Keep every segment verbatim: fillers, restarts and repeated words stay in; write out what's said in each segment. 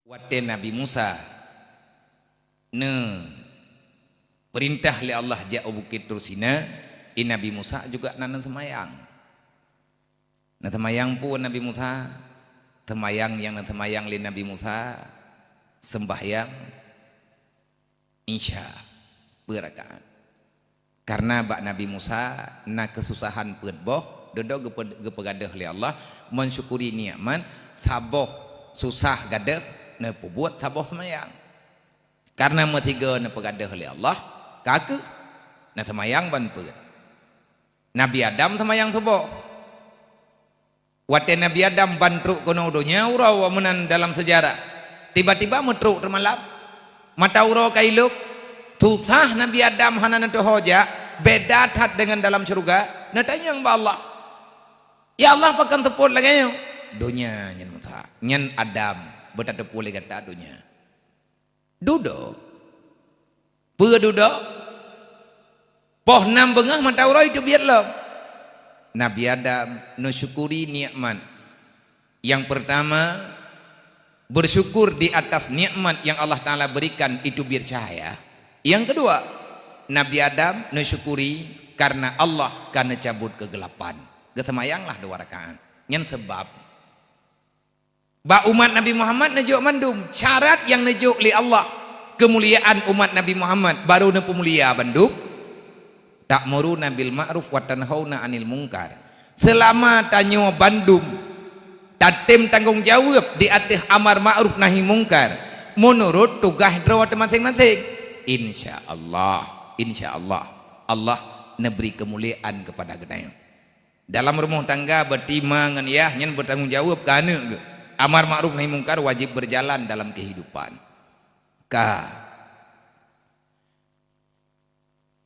Watée Nabi Musa neupeurintah lé Allah jak u Bukét Tursina, i Nabi Musa juga na neuseumayang. Neuseumayang peue Nabi Musa? Seumayang nyang neuseumayang lé Nabi Musa, seumbahyang Isya, peuet rakaat. Karena bak Nabi Musa na keususahan peuet boh, dudoe geupe-, geupeugah lé Allah, "Mensyukuri nikmat, saboh susah gadôh, neupeubuet saboh seumayang." Karena meusigoe neupeugah lé Allah, ka kheueh, neuseumayang ban peuet. Nabi Adam seumayang suboh. Watée Nabi Adam ban trok keunoe donya uroe meunan dalam seujarah, tiba-tiba meutrok teumalam. Mata uroe ka ilôp, susah Nabi Adam hana neuteuho jak, beda that deungon dalam syeuruga, neutanyong bak Allah, "Ya Allah, pakon seupôt lagée nyoe?" "Donya nyan Musa, nyan Adam, beutateupeu lé gata donya." Dudoe. Peue dudoe? Poh nam beungoh mata uroe teubiet lom. Nabi Adam neusyukuri nikmat. Yang pertama, bersyukur di atas nikmat yang Allah Taala berikan itu biet cahaya. Yang kedua, Nabi Adam neusyukuri karena Allah ka neucabut keugelapan. Geuseumayanglah dua rakaat. Nyan sabab Bak umat Nabi Muhammad neujok mandum syarat nyang neujok lé Allah keumuliaan umat Nabi Muhammad, baru neupeumulia bandum. "Ta'muruna bil ma'ruf wa tanhauna 'anil munkar." Seulama tanyoe bandum tatem tanggong jaweueb di ateueh amar ma'ruf nahi mungkar meunurot tugaih droe teuh maséng-maséng, insya Allah, insya Allah, Allah neubri keumuliaan keupada geutanyoe. Dalam rumoh tangga, beuti ma ngon yah nyan beutanggong jaweueb keu aneuk geuh. Amar ma'ruf nahi mungkar wajéb beujalan dalam keuhidupan. Ka.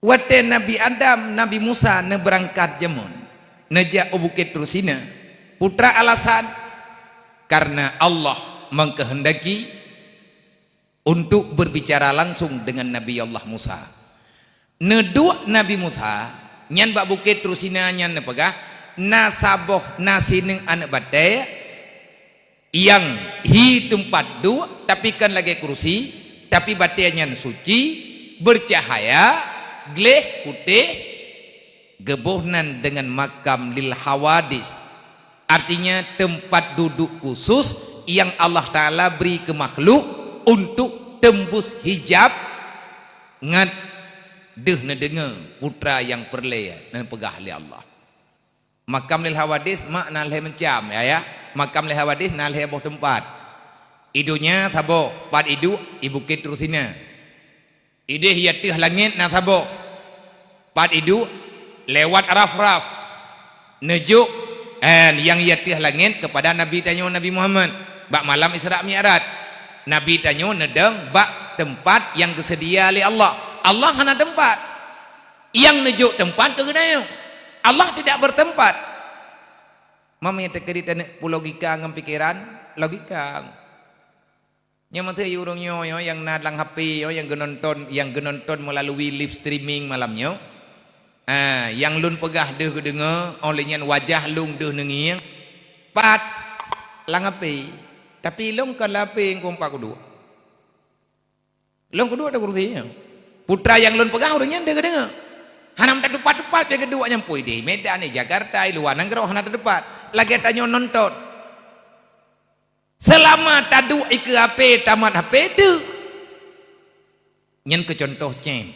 Watée Nabi Adam, Nabi Musa neubeurangkat jameun, neujak u Bukét Tursina, peue teuma alasan? Karena Allah mengkehendaki untuk berbicara langsung dengan Nabi Allah Musa. Neuduek Nabi Musa nyan bak Bukét Tursina nyan neupeugah, na saboh, na sineuk aneuk batée nyang hi teumpat duek, tapi kon lagée kurusi, tapi batée nyan suci, beucahaya, gleh putéh, geuboh nan deungon makam lil hawadis. Artinya, teumpat duduek khusus nyang Allah Taala bri keu makhluk untuk teumbus hijab ngat deuh neudeungoe peue teuma nyang peureulée neupeugah lé Allah. Makam lil hawadis mak na lhée macam, ya, ya. Makam lil hawadis na lhée boh teumpat. I donya saboh, pat iduek, i Bukét Tursina. Ideh i ateueh langét na saboh, pat iduek, lewat raf-raf, neujok, eh, nyang i ateueh langét keupada Nabi tanyoe Nabi Muhammad bak malam Isra Mi'raj. Nabi tanyoe neudong bak teumpat nyang geuseudia lé Allah. Allah hana teumpat. Nyang neujok teumpat keu geutanyoe. Allah tidak bertempat. Mam nyang teukeudi taneuk peulogika ngon pikeran, logika. Nyang meuteue ureuëng nyoe, nyoe nyang na lam H P, nyoe nyang geunonton, nyang geunonton meulalu live streaming malam nyoe. Ah, nyang lôn peugah deuh geudeungoe, óh lheueh nyan wajah lôn deuh neungieng. Pat lam H P. Tapi lôn kon lam H P, ngku empat kuduek. Lôn kuduek di kursi nyoe. Peue teuma nyang lôn peugah ureuëng nyan deuh geudeungoe. Hana meuteumpat-teumpat pih geuduek nyan, pui di Medan, di Jakarta, di luwa nanggroe hana teumpat. Lagée tanyoe nonton. Seulama taduek ikeue H P, tamat H P teuh. Nyan keu cuntoh cen.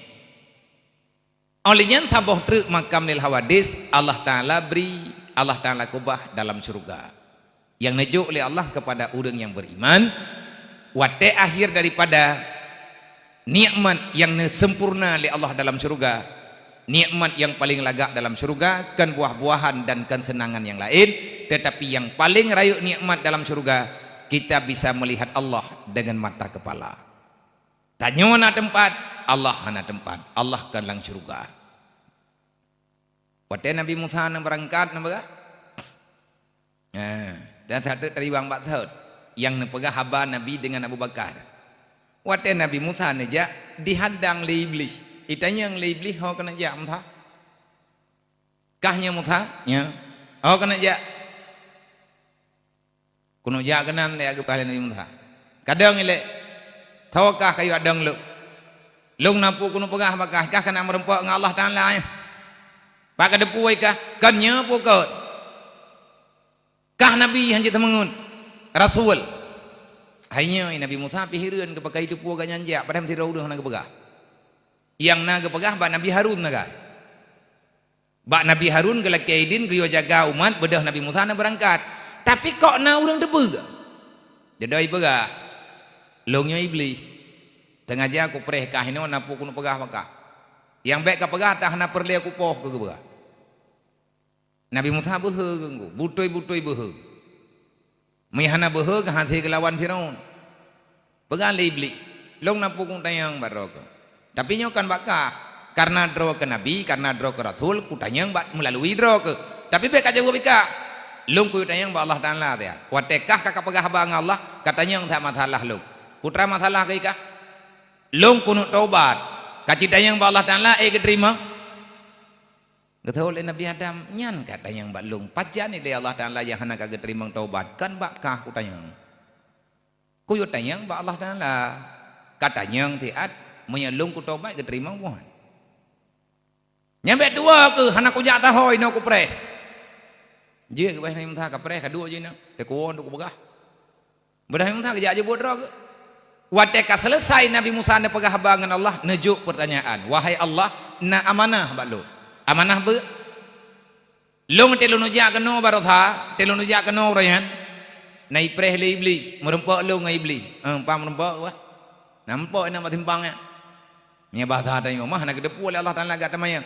Óh lheueh nyan saboh treuk makam lil hawadis Allah Taala bri, Allah Taala keubah dalam syeuruga. Nyang neujok lé Allah keupada ureuëng nyang beriman, watée akhir daripada nikmat nyang neuseumpurna lé Allah dalam syeuruga, nikmat nyang paleng lagak dalam syeuruga kon buah-buahan dan kon seunangan nyang laén, teutapi nyang paleng rayeuk nikmat dalam syeuruga, kita bisa meulihat Allah deungon mata keupala. Tanyoe na teumpat, Allah hana teumpat, Allah kon lam syeuruga. Watée Nabi Musa na beurangkat na peugah, Nah, dan satu tariwang bak saut nyang neupeugah haba Nabi deungon Abu Bakar. Watée Nabi Musa neujak, dihadang lé Iblih. Itanyong lé Iblih, "Ho keuneuk jak Musa?" "Kah nyoe Musa?" "Nyoe." "Ho keuneuk jak?" "Keuneuk jak keunan," ya geupeugah lé Nabi Musa. Kadang ilée, "Tho kah kayue adong lôn. Lôn na peue keuneuk peugah bak kah, kah keuneuk meurumpok ngon Allah Taala nyoe. Pat ka teupeue kah, kon nyoe peue keuh. Kah nabi hana jeuet teumeungon, rasul." Hai nyoe Nabi Musa pih hireuen keu pakon teupeue gobnyan jak, padahai meusidroe ureuëng hana geupeugah. Nyang na geupeugah bak Nabi Harun sagai. Bak Nabi Harun geulakée idin geuyue jaga umat beudôh Nabi Musa na beurangkat. Tapi kok na ureuëng teupeue? Jadoi peugah, "Lôn nyoe Iblih. Teungaja kupreh kah inoe na peue keuneuk peugah bak kah. Nyang bék kapeugah, tah hana peureulée kupoh keu geupeugah." Nabi Musa beuhe geunggu, butôi-butôi beuhe. Meuhana beuhe geuhase geulawan Firaun. Peugah lé Iblih, "Lôn na peue keuneuk tanyong bak droe keuh. Tapi nyoe kon bak kah. Kareuna droe keuh nabi, kareuna droe keuh rasul, kutanyong bak meulalui droe keuh. Tapi bék kajaweueb ikah. Lôn kuyue tanyong bak Allah Taala siat. Watée kah ka kapeugah haba ngon Allah, katanyong that masalah lôn. Peue teuma masalah keuh ikah? Lôn keuneuk tobat. Kacitanyong bak Allah Taala, éh geuteurimong?" Geutanyong lé Nabi Adam, "Nyan katanyong bak lôn, pajan ilée Allah Taala nyang hana ka geuteurimong tobat, kon bak kah kutanyong. Kuyue tanyong bak Allah Taala. Katanyong siat, meunyoe lôn kutobat geuteurimong buhan. Nyang bék tuwoe keuh hana kujak taho inoe kupreh." Jeuet geubaih Nabi Musa kapreh, kaduek jih nyoe, teukuwoe untuk kupeugah. Beudôh Nabi Musa geujak jeuet buet droe geuh. Watée ka seuleusai Nabi Musa neupeugah haba ngon Allah, neujok peurtanyaan, "Wahai Allah, na amanah bak lôn. Amanah beuh? Lôn teuh lôn jak keunoe baroesa, teuh lôn jak keunoe uroe nyan, na ipreh lé Iblih, meurumpok lôn ngon Iblih." "Eh, pah meurumpok wah? Na meurumpok na bak simpang nyan." Meunyoe bahasa tanyoe mah, hana geuteupeue lé Allah Taala gata manyang.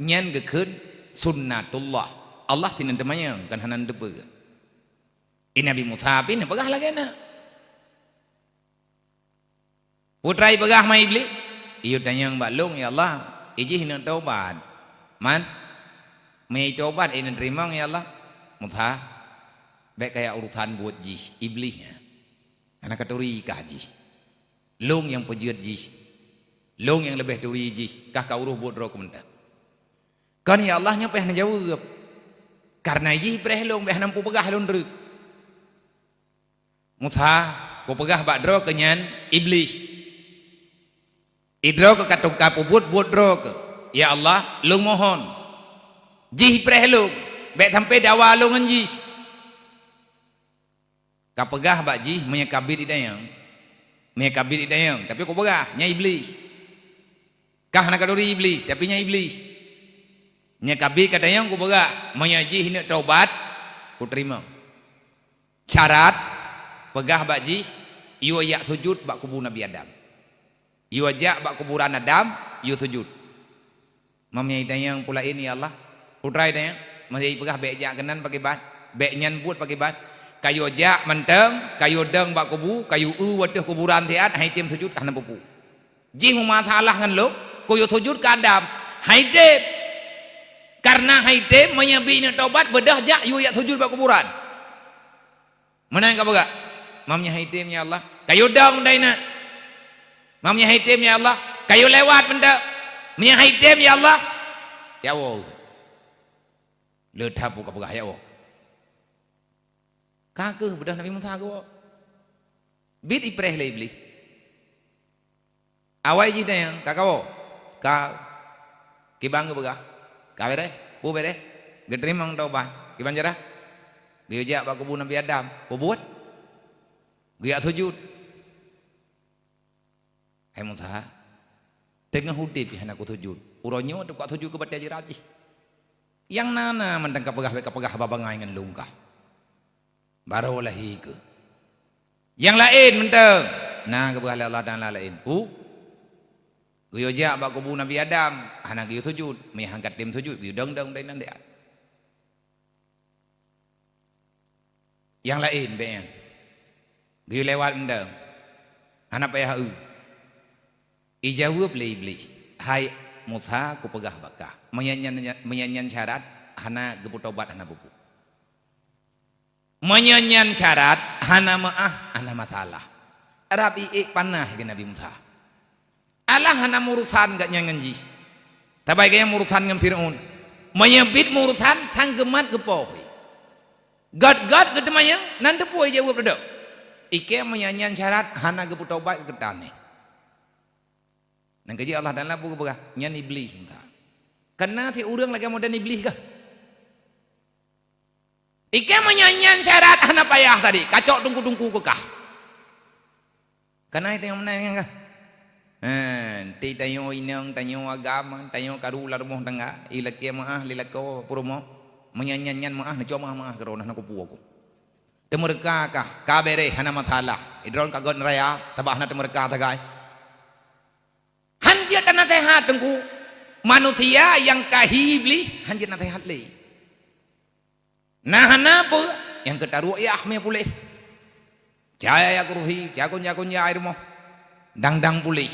Nyan geukheun sunnatullah. Allah sinan teumanyang, kon hana teupeue. Di Nabi Musa pih neupeugah lagée na. Peue teuma ipeugah ma Iblih, "Yue tanyong bak lôn, ya Allah, ijih neuk tobat. Man, meunyoe itobat, ineuterimong, ya Allah." "Musa, bék kajak urosan buet jih, Iblih nyan. Hana katuri kah jih. Lôn nyang peujeuet jih. Lôn nyang leubeh turi jih, kah ka urôh buet droe keuh mantong." "Kon, ya Allah, nyoe pih neujaweueb. Kareuna jih ipreh lôn, bék hana peue peugah lôn treuk." "Musa, kupeugah bak droe keuh nyan Iblih. Idroe keuh ka tungka peubuet buet droe keuh. Ya Allah, lôn mohon, jih ipreh lôn, bék sampoe dawa lôn ngon jih." Kapeugah bak jih, "Meunyoe ka biet itanyong, meunyoe ka biet itanyong, tapi kupeugah, nyan Iblih. Kah hana katuri Iblih, tapi nyan Iblih. Meunyoe ka biet katanyong, kupeugah, meunyoe jih neuk tobat, kuteurimong. Syarat, peugah bak jih, yue jak sujut bak kubu Nabi Adam. Yue jak bak kuburan Adam, yue sujut." "Meunyoe itanyong peue laén, ya Allah?" "Peue teuma itanyong? Meunyoe ipeugah bék jak keunan pakriban, bék nyan buet pakriban? Kayue jak mantong, kayue dong bak kubu, kayue eu ateueh kuburan siat, han item sujut, hana peue-peue. Jih meumasalah ngon lôn, kuyue sujut keu Adam, han item. Kareuna han item, meunyoe biet neuk tobat, beudôh jak, yue jak sujut bak kuburan." "Meunan kapeugah?" "Meunyoe han item, ya Allah, kayue dong dai na. Meunyoe han item, ya Allah, kayue lewat mantong. Meunyoe han item, ya Allah, ya Allah, le that peue kapeugah, ya Allah." Ka keuh beudôh Nabi Musa geuwoe. Biet ipreh lé Iblih. Awai jih tanyong, "Ka kawoe?" "Ka." "Kiban geupeugah?" "Ka beureh." "Peue beureh?" "Geuteurimong tobat." "Kiban cara?" "Geuyue jak bak kubu Nabi Adam." "Peue buet?" "Geujak sujut." "Hai Musa, teungoh udeb jih hana kusujut. Uroe nyoe teuk kusujut keu batée jeurat jih. Nyang na-na mantong kapeugah, bék kapeugah haba bangai ngon lôn kah. Barô lahé keuh. Nyang laén mantong na geupeugah lé Allah Taala laén. Peue? Geuyue jak bak kubu Nabi Adam, hana geuyue sujut. Meunyoe han katem sujut, geuyue dong-dong dai nan siat. Nyang laén bék nyan. Geuyue lewat mantong. Hana payah eu." Ijaweueb lé Iblih, "Hai Musa, kupeugah bak kah, meunyoe nyan, meunyoe nyan syarat, hana geupeutobat, hana peue-peue. Meunyoe nyan syarat, hana meuáh, hana masalah." Rab iék panas keu Nabi Musa. Allah hana meurusan gobnyan ngon jih. Saban gobnyan meurusan ngon Firaun. Meunyoe biet meurusan, sang geumat geupoh. Gét-gét geuteumanyong, nan teupeue jaweueb dudoe. Ikei meunyan-nyan syarat hana geupeutobat keu tan nyoe. Nyang keujeuet Allah Taala peugah, nyan Iblih Musa. Kana si ureuëng lagée model Iblih kah? Ikei meunyan-nyan syarat hana payah tadi, kacok tungku-tungku keukah. Kana tanyoe meunan nyan kah? Ha, enti tanyoe inong, tanyoe agam, tanyoe karu lam rumoh tangga, ilakée meuáh, ilakée purumoh, meunyan-nyan meuáh, neucok meuáh-meuáh keudroe, nah, na kupu aku. Teumeureuka kah, ka bereh, hana masalah. Idroen ka gét raya, sabab hana teumeureuka sagai. Han jeuet tanaseuhat, Teungku. Manusia nyang ka hi Iblih, han jeuet naseuhat lé. Nah, hana peue, nyang keu taruek ya ahmé puléh. Caya ya kursi, cakun-cakun ya air moh. Dang-dang puléh.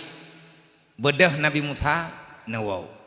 Beudôh Nabi Musa neuwoe.